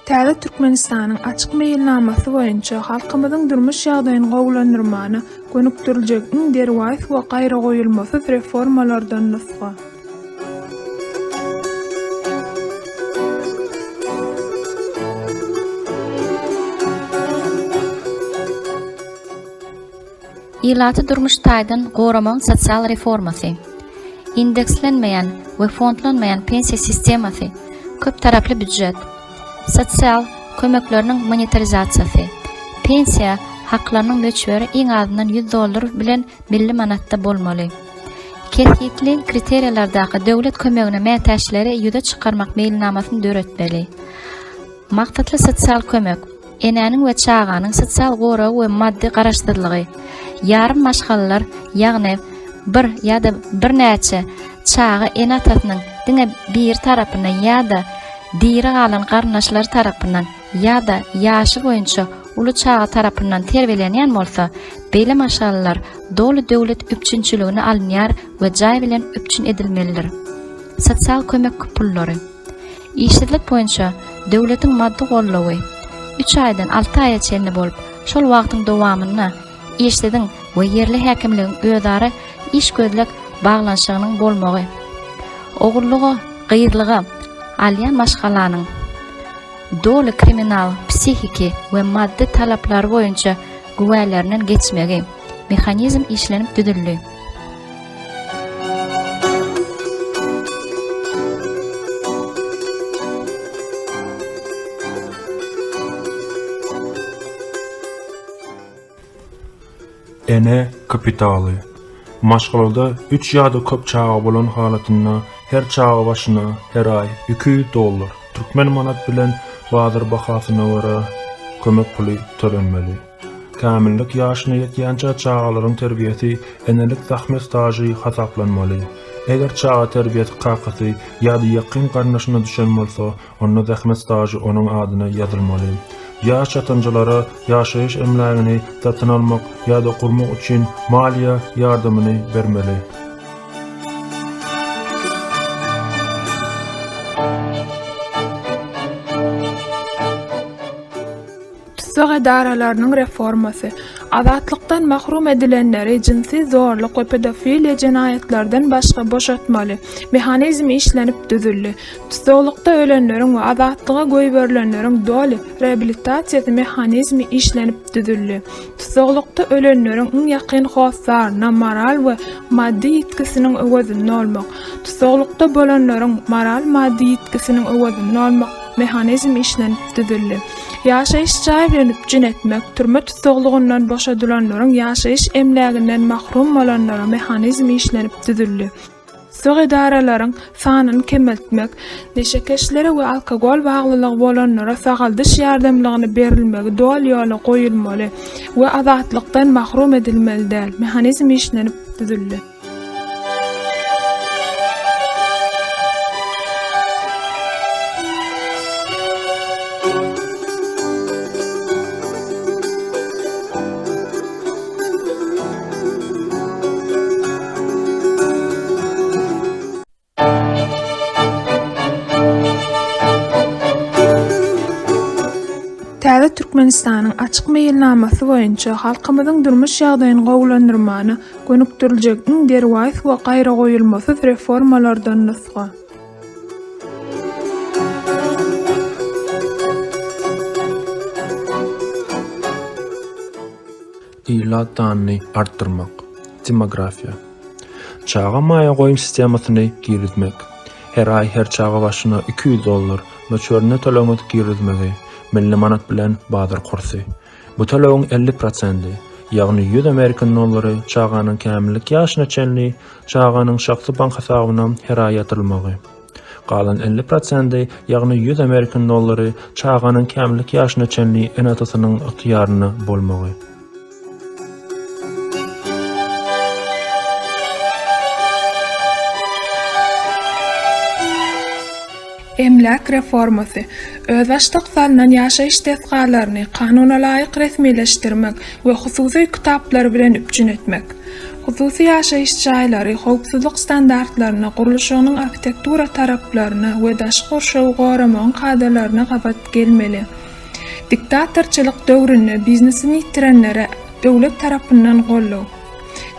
Täze Türkmenistanyň Açyk meýilnamasy boýunça halkymyzyň durmuş ýagdaýyny gowulandyrmana gönükdiriljek iň derwaýys we gaýragoýulmasyz reformalardan nusga. Ilaty durmuş taýdan goramagyň sosial reformasy, indekslenmeýän we fondlanmaýan pensiýa sistemasy, köptaraply býujet, sosial kömekleriniň monetarizasiýasy, pensiýa haklarynyň möçberi iň azyndan 100 dollar bilen milli manatda bolmaly. Kesgitli kriteriýalardaky döwlet kömegine mätäçleri ýüze çykarmak meýilnamasyny döretmeli. Maksatly sosial kömek, enäniň we çaganyň sosial goragy we maddy garaşsyzlygy, ýarym maşgalalar, ýagny bir ýa-da birnäçe çaga ene-atasynyň diňe biri tarapyndan ýa-da diri galan garyndaşlary tarapyndan ýa-da ýaşy boýunça uly çaga tarapyndan terbiýelenýän bolsa, beýle maşgalalar doly döwlet üpjünçiligine alynýar we jaý bilen üpjün edilmelidir. Sosial kömek pullary. Işsizlik boýunça döwletiň maddy goldawy üç aýdan alty aýa çenli bolup, şol wagtyň dowamynda işsiziň we ýerli häkimligiň özara iş gözleg baglanyşygynyň bolmagy, ogullyga, gyzlyga alýan maşgalanyň doly kriminal, psihiki we maddy talaplary boýunça güwälerinden geçmegi mehanizm işlenip düzüldi. Ene kapitaly. Maşgalada üç ýa-da köp çaga bolan halatynda her çaga başyna her aý 200 dollar, türkmen manat bilen bazar bahasyna görä, kömek puly tölenmeli. Kämillik ýaşyna ýetýänçä çagalaryň terbiýesi enelik zähmet stažy hasaplanmaly. Eger çaga terbiýesi kakasy ýa-da ýakyn garyndaşyna düşen bolsa, onda zähmet stažy onuň adyna ýazylmaly. Ýaş çatynjalara ýaşaýyş emlägini satyn almak ýa-da gurmak üçin maliýe ýardamyny bermeli. Tussag edaralarynyň reformasy, azatlykdan mahrum edilenleri jynsy zorluk we pedofiliýa jenaýatlardan başga boşatmaly mehanizm işlenip düzüldi. Tussaglykda ölenleriň we azatlyga goýberilenleriň doly reabilitasiýasy mehanizmi işlenip düzüldi. Tussaglykda ölenleriň iň ýakyn hossaryna moral we maddy ýitgisiniň öwezini dolmak, tussaglykda bolanlaryň moral-maddy ýitgisiniň öwezini dolmak mehanizmi işlenip düzüldi. Ýaşaýyş jaý bilen üpjün etmek, türme tussaglygyndan boşadylanlaryň ýaşaýyş emläginden mahrum bolanlara mehanizmi işlenip düzüldi. Tussag edaralaryň sanyny kemeltmek, neşekeşlere we alkogol baglylygy bolanlara sagaldyş ýardamlygyny berilmegi doly ýola goýulmaly we azatlykdan mahrum edilmeli däl mehanizm işlenip düzüldi. Täze Türkmenistanyň Açyk meýilnamasy boýunça halkymyzyň durmuş ýagdaýyny gowulandyrmana gönükdiriljek iň derwaýys we gaýragoýulmasyz reformalardan nusga. Ilat sanyny artdyrmak, demografiýa. Çaga maýa goýum sistemasyny girizmek. Her aý her çaga başyna 200 dollar möçberinde tölegiňizi girizmegi, milli manat bilen bazar kursy. Bu tölegiň 50 prosendi, ýagny 100 amerikan dollary çaganyň kämillik ýaşyna çenli çaganyň şahsy bank hasabyna her aý ýatyrylmagy. Galan 50 prosendi, ýagny 100 amerikan dollary çaganyň kämillik ýaşyna çenli ene-atasynyň ygtyýarynda bolmagy. Emläk reformasy, özbaşdak salnan ýaşaýyş desgalaryny kanunalaýyk resmileşdirmek we hususy kitaplary bilen üpjün etmek. Hususy ýaşaýyş jaýlary howpsuzlyk standartlaryna, gurluşygynyň arhitektura taraplaryna we daşky gurşawy goramagyň kadalaryna gabat gelmeli. Diktatorçylyk döwründe biznesini ýitirenlere döwlet tarapyndan goldaw.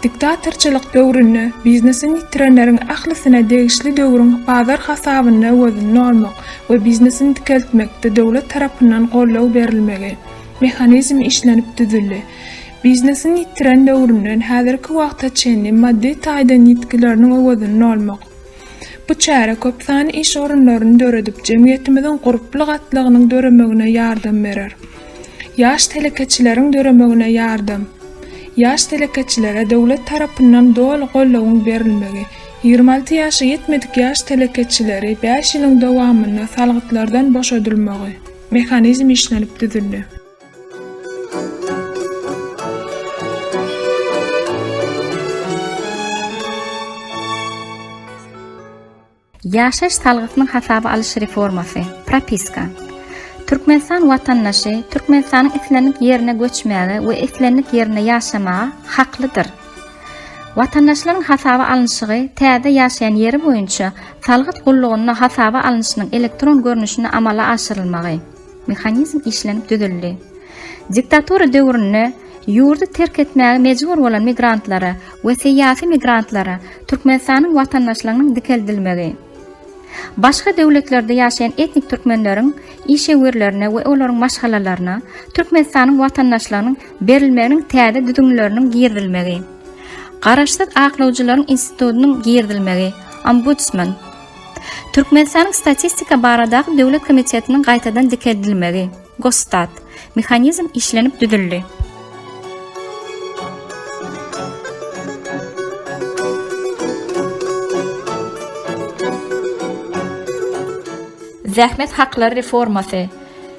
Diktatorçylyk döwründe biznesini ýitirenleriň ählisine degişli döwrüň bazar hasabynda öwezini dolmak we biznesini dikeltmekde döwlet tarapyndan goldaw berilmegi mehanizmi işlenip düzüldi. Biznesini ýitiren döwründen häzirki wagta çenli maddy taýdan ýitgileriniň öwezini dolmak. Bu çäre köp sanly iş orunlaryny döredip, jemgyýetimiziň gurply gatlagynyň döremegine ýardam berer. Ýaş telekeçileriň döremegine ýardam. Ýaş telekeçilere döwlet tarapyndan doly goldawyň berilmegi, 26 ýaşa ýetmedik ýaş telekeçileri bäş ýylyň dowamynda salgytlardan boşadylmagy, mehanizm işlenip düzüldi. Ýaşaýyş salgysynyň hasaba alyş reformasy, propiska. Türkmenistan watandaşy Türkmenistanyň islendik ýerine göçmäge we islendik ýerinde ýaşamaga haklydyr. Watandaşlaryň hasaba alnyşygy täze ýaşaýan ýeri boýunça salgyt gullugynda hasaba alnyşynyň elektron görnüşinde amala aşyrylmagy. Mehanizm işlenip düzüldi. Diktatura döwründe ýurdy terk etmäge mejbur bolan migrantlara we syýasy migrantlara Türkmenistanyň watandaşlygynyň dikeldilmegi. Başga döwletlerde ýaşaýan etnik türkmenleriň işewürlerine we olaryň maşgalalaryna Türkmenistanyň watandaşlygynyň berilmeginiň täze düzgünleriniň girizilmegi. Garaşsyz aklawjylaryň institutynyň girizilmegi, ombudsman. Türkmenistanyň Statistika baradaky döwlet komitetiniň gaýtadan dikeldilmegi, Gosstat, mehanizm işlenip düzüldi. Zähmet haklary reformasy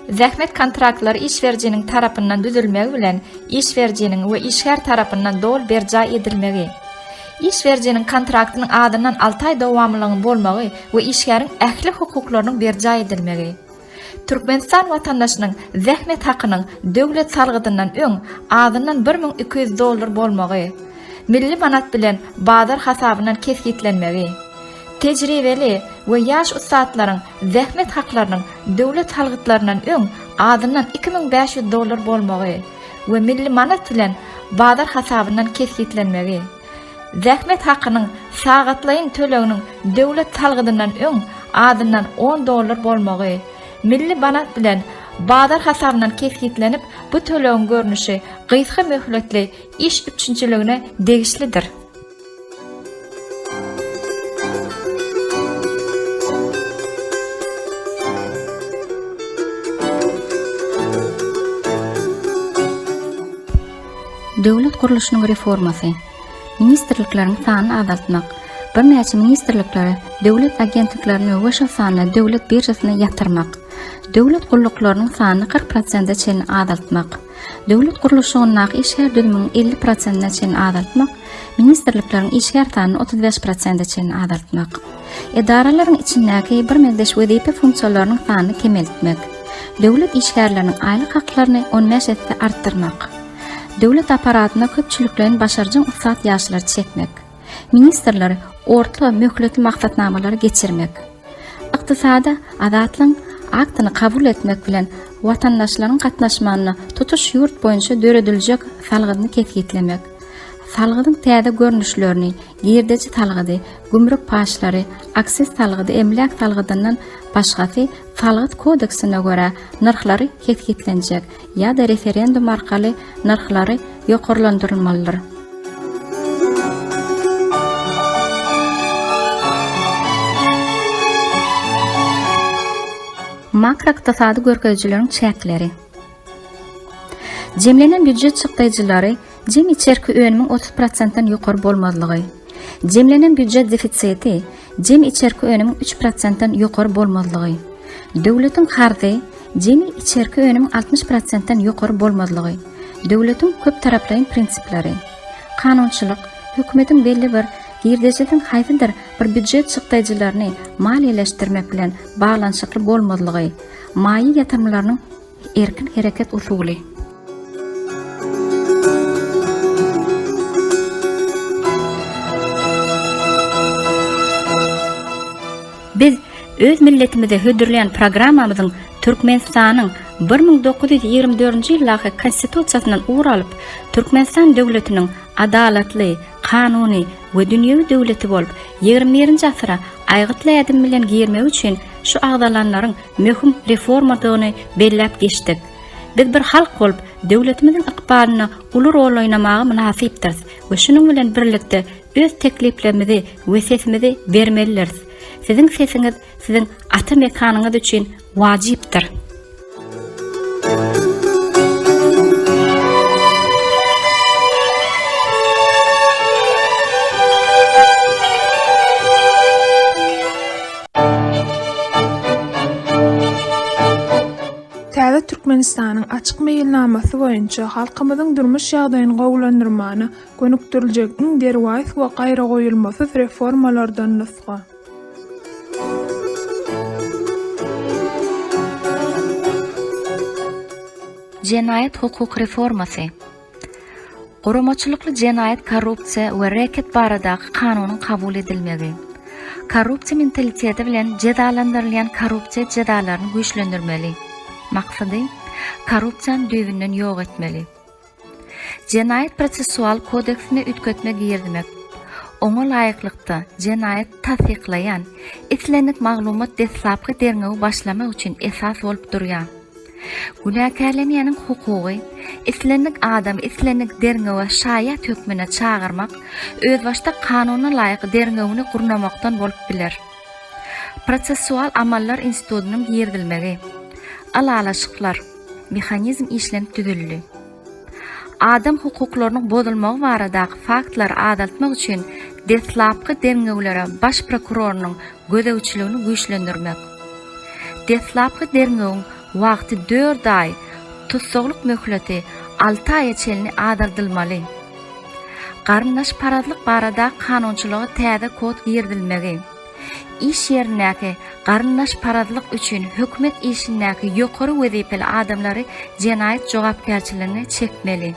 Zähmet kontraktlary iş berijiniň tarapyndan düzülmegi bilen iş berijiniň we işgär tarapyndan doly berjaý edilmegi. Iş berijiniň kontraktynyň azyndan alty aý dowamlylygyň bolmagy we işgäriň ähli hukuklarynyň berjaý edilmegi. Türkmenistan watandaşynyň zähmet hakynyň döwlet salgydyndan öň azyndan 1200 dollar bolmagy. Milli manat bilen bazar hasabyndan kesgitlenmegi. Tejribeli we ýaş ussatlaryň zähmet haklarynyň döwlet salgytlaryndan öň azyndan 2500 dollar bolmagy we milli manat bilen bazar hasabyndan kesgitlenmegi. Zähmet hakynyň sagatlaýyn töleginiň döwlet salgydyndan öň azyndan on dollar bolmagy, milli manat bilen bazar hasabyndan kesgitlenip, bu tölegiň görnüşi gysga möhletli iş üpjünçiligine degişlidir. Döwlet gurluşynyň reformasy. Ministrlikleriň sanyny azaltmak. Birnäçe ministrlikleri, döwlet agentliklerini we şol sanda döwlet biržasyny ýatyrmak. Döwlet gulluklarynyň sanyny 40 prosente çenli azaltmak. Döwlet gurluşygyndaky işgär düzüminiň 50 prosentine çenli azaltmak, ministrlikleriň işgär sanyny 35 prosente çenli azaltmak. Edaralaryň içindäki birmeňzeş wezipe funksiýalarynyň sanyny kemeltmek. Döwlet işgärleriniň aýlyk haklaryny 15 esse artdyrmak. Döwlet apparatyna köpçülikleýin başarjaň ussat ýaşlary çekmek. Ministrleri orta möhletli maksatnamalary geçirmek. Ykdysady azatlygyň aktyny kabul etmek bilen watandaşlaryň gatnaşmagynda tutuş ýurt boýunça dörediljek salgydyny kesgitlemek. Salgydyň täze görnüşlerini, girdeji salgydy, gümrük paçlary, aksiz salgydy, emläk salgydyndan başgasy Salgyt kodeksine görä nyrhlary kesgitlenjek ýa-da referendum arkaly nyrhlary ýokarlandyrylmalydyr. Makroykdysady görkezijileriň çäkleri. Jemlenen býujet çykdaýjylary jemi içerki önümiň 30 prosentden ýokary bolmazlygy. Jemlenen býujet defisiti jemi içerki önümiň 3 prosentden ýokary bolmazlygy. Döwletiň karzy jemi içerki önümiň 60 prosentden ýokary bolmazlygy. Döwletiň köptaraplaýyn prinsipleri. Kanunçylyk, hökümetiň belli bir girdejisiniň haýsydyr bir býujet çykdaýjylaryny maliýeleşdirmek bilen baglanyşykly bolmazlygy, maýa ýatyrymlarynyň Erkin hereket usuly. Biz öz milletimize hödürleýän programmamyzyň Türkmenistanyň 1924-nji ýyldaky Konstitusiýasyndan ugur alyp, Türkmenistan döwletiniň adalatly, kanuny we dünýewi döwleti bolup, ýigrimi birinji asyra aýgytly ädim bilen girmegi üçin şu agzalanlaryň möhüm reformadygyny belläp geçdik. Biz bir halk bolup, döwletimiziň ykbalynda uly rol oýnamaga mynasypdyrys we şunuň bilen birlikde öz tekliplerimizi we sesimizi bermelidiris. Siziň sesiňiz siziň ata mekanyňyz üçin wajypdyr. Täze Türkmenistanyň açyk meýilnamasy boýunça halkymyzyň durmuş ýagdaýyny gowulandyrmana gönükdiriljek iň derwaýys we gaýragoýulmasyz reformalardan nusga. Jenaýat hukuk reformasy. Guramaçylykly jenaýat korrupsiýa we reket baradaky kanunyň kabul edilmegi. Korrupsiýa mentaliteti bilen jezalandyrylýan korrupsiýa jezalaryny güýçlendirmeli. Maksady, korrupsiýany düýbünden ýok etmeli. Jenaýat prosessual kodeksine üýtgetme girizmek. Oňa laýyklykda, jenaýat tassyklaýan islendik maglumat deslapky derňewi başlamak üçin esas bolup durýar. Günäkärlenýäniň hukugy, islendik adamy islendik derňewe şaýat hökmünde çagyrmak, özbaşdak kanuna laýyk derňewini gurnamakdan bolup biler. Prosessual amallar institutynyň girizilmegi. Ylalaşyklar. Mehanizm işlenip düzüldi. Adam hukuklarynyň bozulmagy baradaky faktlary azaltmak üçin deslapky derňewlere baş prokurorynyň gözegçiligini güýçlendirmek. Deslapky derňewiň wagty dört aý, tussaglyk möhleti alty aýa çenli azaldylmaly. Garyndaşparazlyk barada kanunçylyga täze kod girizilmegi. Iş ýerindäki garyndaşparazlyk üçin hökümet işindäki ýokary wezipeli adamlary jenaýat jogapkärçiligine çekmeli.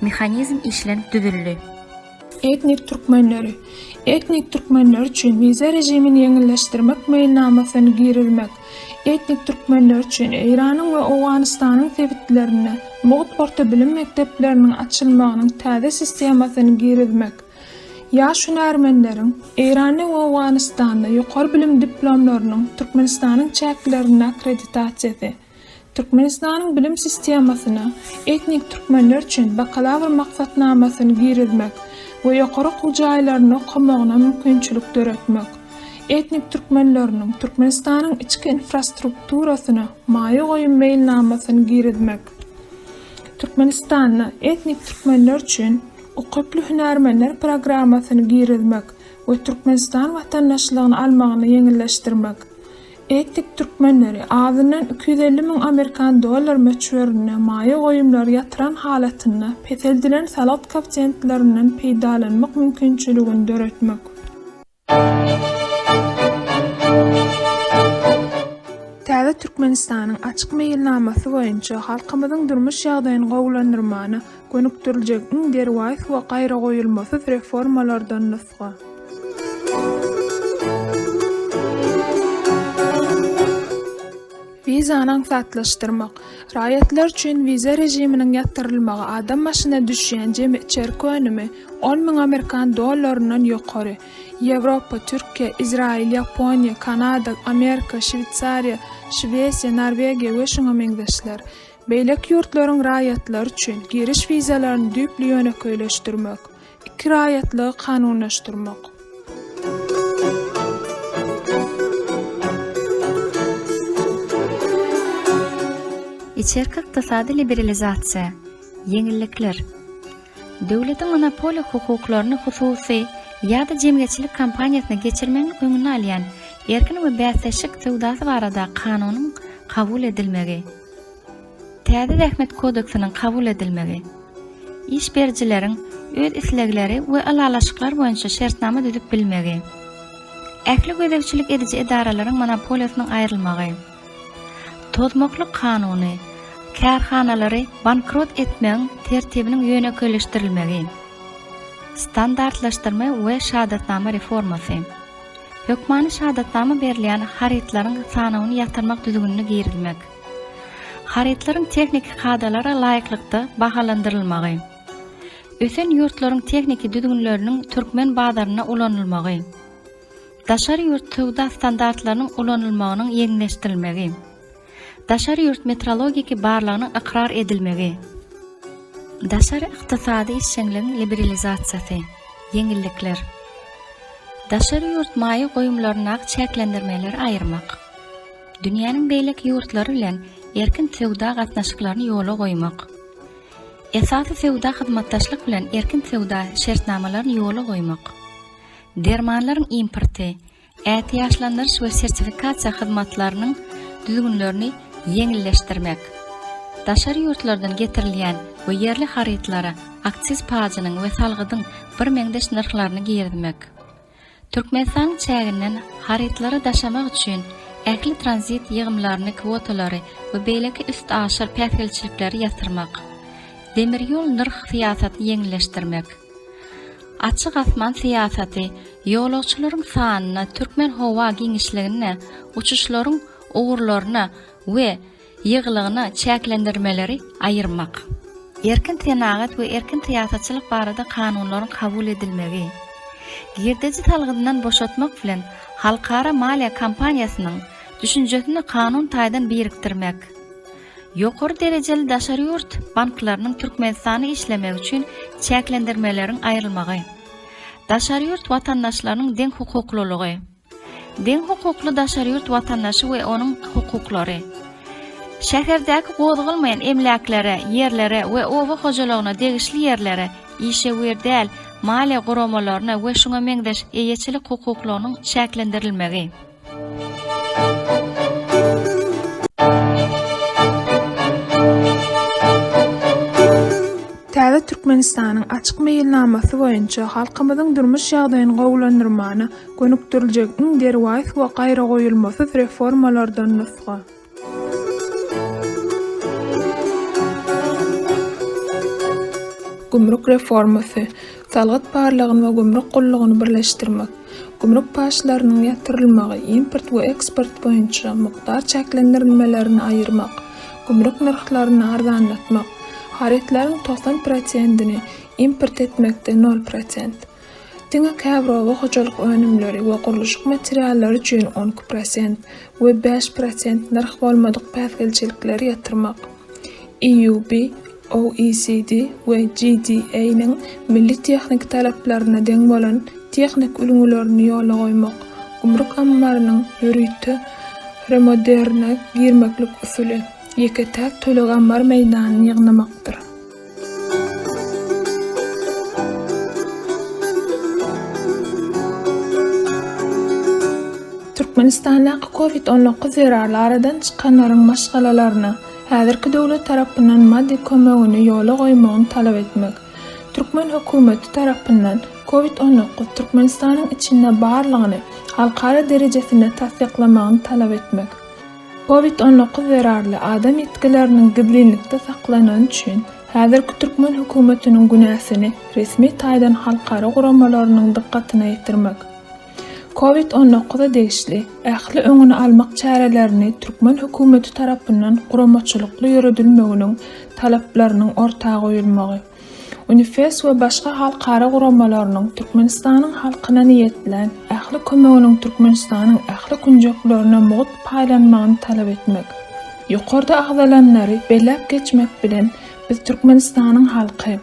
Mehanizm işlenip düzüldi. Etnik türkmenleri. Etnik türkmenler üçin wiza režimini ýeňilleşdirmek meýilnamasyny girizmek. Etnik türkmenler üçin Eýranyň we Owganystanyň sebitlerinde mugt orta bilim mekdepleriniň açylmagynyň täze sistemasyny girizmek. Ýaş hünärmenleriň Eýranda we Owganystanda ýokary bilim diplomlarynyň Türkmenistanyň çäklerinde akkreditasiýasy. Türkmenistanyň bilim sistemasyna etnik türkmenler üçin bakalawr maksatnamasyny girizmek we ýokary okuw jaýlarynda okamagyna mümkinçilik döretmek. Etnik türkmenleriniň Türkmenistanyň içki infrastrukturasyna maýa goýum meýilnamasyny girizmek. Türkmenistanda etnik türkmenler üçin Ukyply hünärmenler programmasyny girizmek we Türkmenistan watandaşlygyny almagyny ýeňilleşdirmek. Etnik türkmenleri azyndan 250 müň amerikan dollar möçberinde maýa goýumlary ýatyran halatynda peseldilen salgyt koeffisiýentlerinden peýdalanmak mümkinçiligini döretmek. Täze Türkmenistanyň açyk meýilnamasy boýunça halkymyzyň durmuş ýagdaýyny gowulandyrmana gönükdiriljek iň derwaýys we gaýragoýulmasyz reformalardan nusga. Wizany aňsatlaşdyrmak. Raýatlar üçin wiza režiminiň ýatyrylmagy adam başyna düşýän jemi içerki önümi on müň amerikan dollaryndan ýokary. Ýewropa, Türkiýe, Izrail, Ýaponiýa, Kanada, Amerika, Şweýsariýa, Şwesiýa, Norwegiýa we şuňa meňzeşler. Beýleki ýurtlaryň raýatlary üçin giriş wizalaryny düýpli ýönekeýleşdirmek. Iki raýatlygy kanunlaşdyrmak. Içerki ykdysady liberalizasiýa, ýeňillikler. Döwletiň monopoliýa hukuklaryny hususy ýa-da jemgyýetçilik kompaniýasyna geçirmegiň öňüni alýan Erkin we bäsleşik söwdasy barada kanunyň kabul edilmegi. Täze Zähmet kodeksiniň kabul edilmegi. Iş berijileriň öz islegleri we ylalaşyklar boýunça şertnama düzüp bilmegi. Ähli gözegçilik ediji edaralaryň monopoliýasynyň aýrylmagy. Tozmaklyk kanuny, kärhanalary bankrot etmegiň tertibiniň ýönekeýleşdirilmegi. Standartlaşdyrma we şahadatnama reformasy. Hökmany şahadatnama berilýän harytlaryň sanawyny ýatyrmak düzgünini girizmek. Harytlaryň tehniki kadalara laýyklykda bahalandyrylmagy. Ösen ýurtlaryň tehniki düzgünleriniň türkmen bazarynda ulanylmagy. Daşary ýurt söwda standartlarynyň ulanylmagynyň ýeňilleşdirilmegi. Daşary ýurt metrologiki barlagynyň ykrar edilmegi. Daşary ykdysady işjeňligiň liberalizasiýasy, ýeňillikler. Daşary ýurt maýa goýumlaryndaky çäklendirmeleri aýyrmak. Dünýäniň beýleki ýurtlary bilen erkin söwda gatnaşyklaryny ýola goýmak. Esasy söwda hyzmatdaşlyk bilen erkin söwda şertnamalaryny ýola goýmak. Dermanlaryň importy, ätiýaçlandyryş we sertifikasiýa hyzmatlarynyň düzgünlerini ýeňilleşdirmek. Daşary ýurtlardan getirilýän we ýerli harytlara aksiz pajynyň we salgydyň birmeňzeş nyrhlaryny girizmek. Türkmenistanyň çäginden harytlary daşamak üçin ähli tranzit ýygymlaryny, kwotalary we beýleki üstaşyr päsgelçilikleri ýatyrmak. Demir ýol nyrh syýasatyny ýeňilleşdirmek. Açyk asman syýasaty ýolagçylaryň sanyna türkmen howa giňişliginde uçuşlaryň ugurlaryna we ýygylygyna çäklendirmeleri aýyrmak. Erkin senagat we erkin syýasatçylyk barada kanunlaryň kabul edilmegi. Girdeji salgydyndan boşatmak bilen halkara maliýe kompaniýasynyň düşünjesini kanun taýdan birikdirmek. Ýokary derejeli daşary ýurt banklarynyň Türkmenistanda işlemegi üçin çäklendirmeleriň aýrylmagy. Daşary ýurt watandaşlarynyň deň hukuklylygy. Deň hukukly daşary ýurt watandaşy we onuň hukuklary. Şäherdäki gozgalmaýan emläklere, ýerlere we oba hojalygyna degişli ýerlere, işewür däl maliýe guramalaryna we şuňa meňzeş eýeçilik hukuklarynyň çäklendirilmegi. Täze Türkmenistanyň açyk meýilnamasy boýunça halkymyzyň durmuş ýagdaýyny gowulandyrmana gönükdiriljek iň derwaýys we gaýragoýulmasyz reformalardan nusga. Gümrük reformasy, salgyt barlagyny we gümrük gullugyny birleşdirmek, gümrük paçlarynyň ýatyrylmagy, import we eksport boýunça mukdar çäklendirilmelerini aýyrmak, gümrük nyrhlaryny arzanlatmak, harytlaryň 90 prosentini import etmekde nol prosent. Diňe käbir oba hojalyk önümleri we gurluşyk materiallary üçin 12 prosent we 5 prosent nyrh bolmadyk päsgelçilikleri ýatyrmak. EUB, OECD we GDA-nyň milli tehniki talaplaryna deň bolan tehnik ülňülerini ýola goýmak, gümrük ammarynyň ýörite remoderine girmeklik usuly, ýeke-täk töleg-ammar meýdanyny ýygnamakdyr. Türkmenistandaky Covid 19 zerarly aradan çykanlaryň maşgalalaryna häzirki döwlet tarapyndan maddy kömegini ýola goýmagyny talap etmek. Türkmen hökümeti tarapyndan Covid 19 Türkmenistanyň içinde barlygyny halkara derejesinde tassyklamagyny talap etmek. Covid 19 zerarly adam ýitgileriniň gizlinlikde saklanany üçin häzirki türkmen hökümetiniň günäsini resmi taýdan halkara guramalarynyň dykgatyna ýetirmek. Covid 19-a degişli ähli öňüni almak çärelerini türkmen hökümeti tarapyndan guramaçylykly ýöredilmeginiň talaplarynyň orta goýulmagy. UNIFES we başga halkara guramalarynyň Türkmenistanyň halkyna niýetlän ähli kömeginiň Türkmenistanyň ähli künjeklerine mugt paýlanmagyny talap etmek. Ýokarda agzalanlary belläp geçmek bilen, biz Türkmenistanyň halky,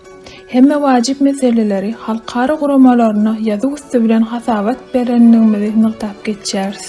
hemme wajyp meseleleri halkara guramalaryna ýazuw üsti bilen hasabat berendigimizi nygtap geçýäris.